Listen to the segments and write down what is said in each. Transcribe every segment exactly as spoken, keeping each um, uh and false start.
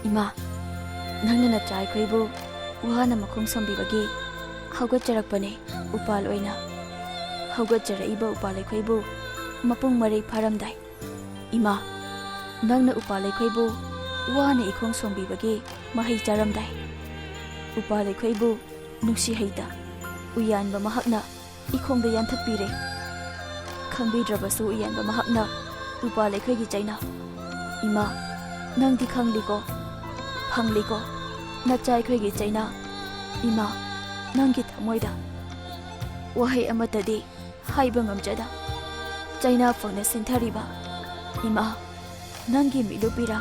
ꯏꯃꯥ, ꯅꯪꯅ ꯅꯆꯥ ꯑꯩꯈꯣꯏꯕꯨ ꯋꯥꯅ ꯃꯈꯣꯡ ꯁꯣꯝꯕꯤꯕꯒꯤ ꯍꯧꯒꯠꯆꯔꯛꯄꯅꯦ ꯎꯄꯥꯜ ꯑꯣꯏꯅ꯫ ꯍꯧꯒꯠꯆꯔꯛꯏꯕ ꯎꯄꯥꯜ ꯑꯩꯈꯣꯏꯕꯨ ꯃꯄꯨꯡ ꯃꯔꯩ ꯐꯥꯔꯝꯗꯥꯏ꯫ ꯏꯃꯥ, ꯅꯪꯅ ꯎꯄꯥꯜ ꯑꯩꯈꯣꯏꯕꯨ ꯋꯥꯅ ꯏꯈꯣꯡ ꯁꯣꯝꯕꯤꯕꯒꯤ ꯃꯍꯩ ꯆꯥꯔꯝꯗꯥꯏ꯫ ꯎꯄꯥꯜ ꯑꯩꯈꯣꯏꯕꯨ ꯅꯨꯡꯁꯤ ꯍꯩꯇ ꯎꯌꯥꯟꯕ ꯃꯍꯥꯛꯅ ꯏꯈꯣꯡꯗ ꯌꯥꯟꯊꯠꯄꯤꯔꯦ꯫ ꯈꯪꯕꯤꯗ꯭ꯔꯕꯁꯨ ꯎꯌꯥꯟꯕ ꯃꯍꯥꯛꯅ ꯎꯄꯥꯜ ꯑꯩꯈꯣꯏꯒꯤ ꯆꯩꯅꯥ꯫ ꯏꯃꯥ, ꯅꯪꯗꯤ ꯈꯪꯂꯤꯀꯣ, ꯐꯪꯂꯤꯀꯣ, ꯅꯆꯥ ꯑꯩꯈꯣꯏꯒꯤ ꯆꯩꯅꯥ꯫ ꯏꯃꯥ, ꯅꯪꯒꯤ ꯊꯃꯣꯏꯗ ꯋꯥꯍꯩ ꯑꯃꯠꯇꯗꯤ ꯍꯥꯏꯕ ꯉꯝꯖꯗ ꯆꯩꯅꯥ ꯐꯪꯅ ꯁꯤꯟꯊꯔꯤꯕ꯫ ꯏꯃꯥ, ꯅꯪꯒꯤ ꯃꯤꯠꯂꯨ ꯄꯤꯔꯥ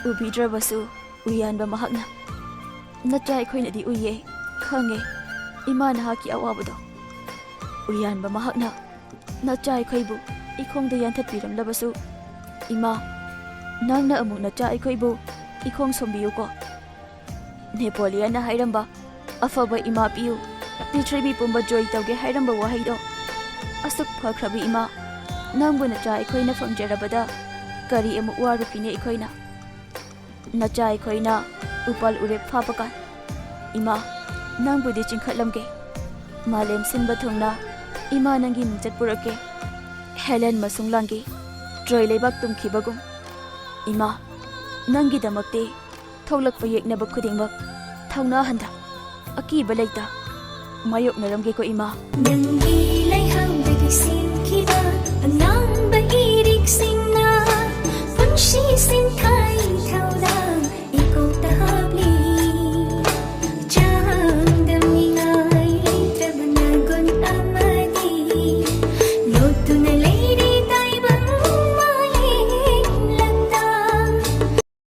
ꯎꯕꯤꯗ꯭ꯔꯕꯁꯨ ꯎꯌꯥꯟꯕ ꯃꯍꯥꯛꯅ꯫ ꯅꯆꯥ ꯑꯩꯈꯣꯏꯅꯗꯤ ꯎꯏꯌꯦ, ꯈꯪꯉꯦ꯫ ꯏꯃꯥ ꯅꯍꯥꯛꯀꯤ ꯑꯋꯥꯕꯗꯣ꯫ ꯎꯌꯥꯟꯕ ꯃꯍꯥꯛꯅ ꯅꯆꯥ ꯑꯩꯈꯣꯏꯕꯨ ꯏꯈꯣꯡꯗ ꯌꯥꯟꯊꯠꯄꯤꯔꯝꯂꯕꯁꯨ, ꯏꯃꯥ, ꯅꯪꯅ ꯑꯃꯨꯛ ꯅꯆꯥ ꯑꯩꯈꯣꯏꯕꯨ ꯏꯈꯣꯡ ꯁꯣꯝꯕꯤꯌꯨꯀꯣ꯫ ꯅꯦꯄꯣꯂꯤꯌꯟꯅ ꯍꯥꯏꯔꯝꯕ "ꯑꯐꯕ ꯏꯃꯥ ꯄꯤꯌꯨ, ꯄ꯭ꯔꯤꯊꯤꯕꯤ ꯄꯨꯝꯕ ꯖꯣꯏ ꯇꯧꯒꯦ" ꯍꯥꯏꯔꯝꯕ ꯋꯥꯍꯩꯗꯣ꯫ ꯑꯁꯨꯛ ꯐꯈ꯭ꯔꯕꯤ ꯏꯃꯥ, ꯅꯪꯕꯨ ꯅꯆꯥ ꯑꯩꯈꯣꯏꯅ ꯐꯪꯖꯔꯕꯗ ꯀꯔꯤ ꯑꯃꯨꯛ ꯋꯥꯔꯨꯈꯤꯅꯤ ꯑꯩꯈꯣꯏꯅ? ꯅꯆꯥ ꯑꯩꯈꯣꯏꯅ ꯎꯄꯥꯜ ꯎꯔꯦꯞ ꯐꯥꯕ ꯀꯥꯟ, ꯏꯃꯥ, ꯅꯪꯕꯨꯗꯤ ꯆꯤꯡꯈꯠꯂꯝꯒꯦ꯫ ꯃꯥꯂꯦꯝ ꯁꯤꯟꯕ ꯊꯨꯡꯅ ꯏꯃꯥ ꯅꯪꯒꯤ ꯃꯤꯡꯆꯠ ꯄꯨꯔꯛꯀꯦ꯫ ꯍꯦꯂꯦꯟ ꯃꯁꯨꯡ ꯂꯥꯡꯒꯤ ꯇ꯭ꯔꯣꯏ ꯂꯩꯕꯥꯛ ꯇꯨꯝꯈꯤꯕꯒꯨꯝ꯫ ꯏꯃꯥ, ꯅꯪꯒꯤꯗꯃꯛꯇꯤ ꯊꯣꯛꯂꯛꯄ ꯌꯦꯛꯅꯕ ꯈꯨꯗꯤꯡꯃꯛ ꯊꯧꯅꯥ ꯍꯟꯊ, ꯑꯀꯤꯕ ꯂꯩꯇ ꯃꯥꯌꯣꯛꯅꯔꯝꯒꯦꯀꯣ ꯏꯃꯥ꯫ ꯅꯪꯒꯤ ꯂꯩꯍꯥꯡꯗꯒꯤ ꯁꯦꯝꯈꯤꯕ ꯑꯉꯥꯡꯕ ꯏꯔꯤꯛꯁꯤꯡꯅ ꯄꯨꯟꯁꯤ ꯁꯤꯡꯊꯥꯏ꯫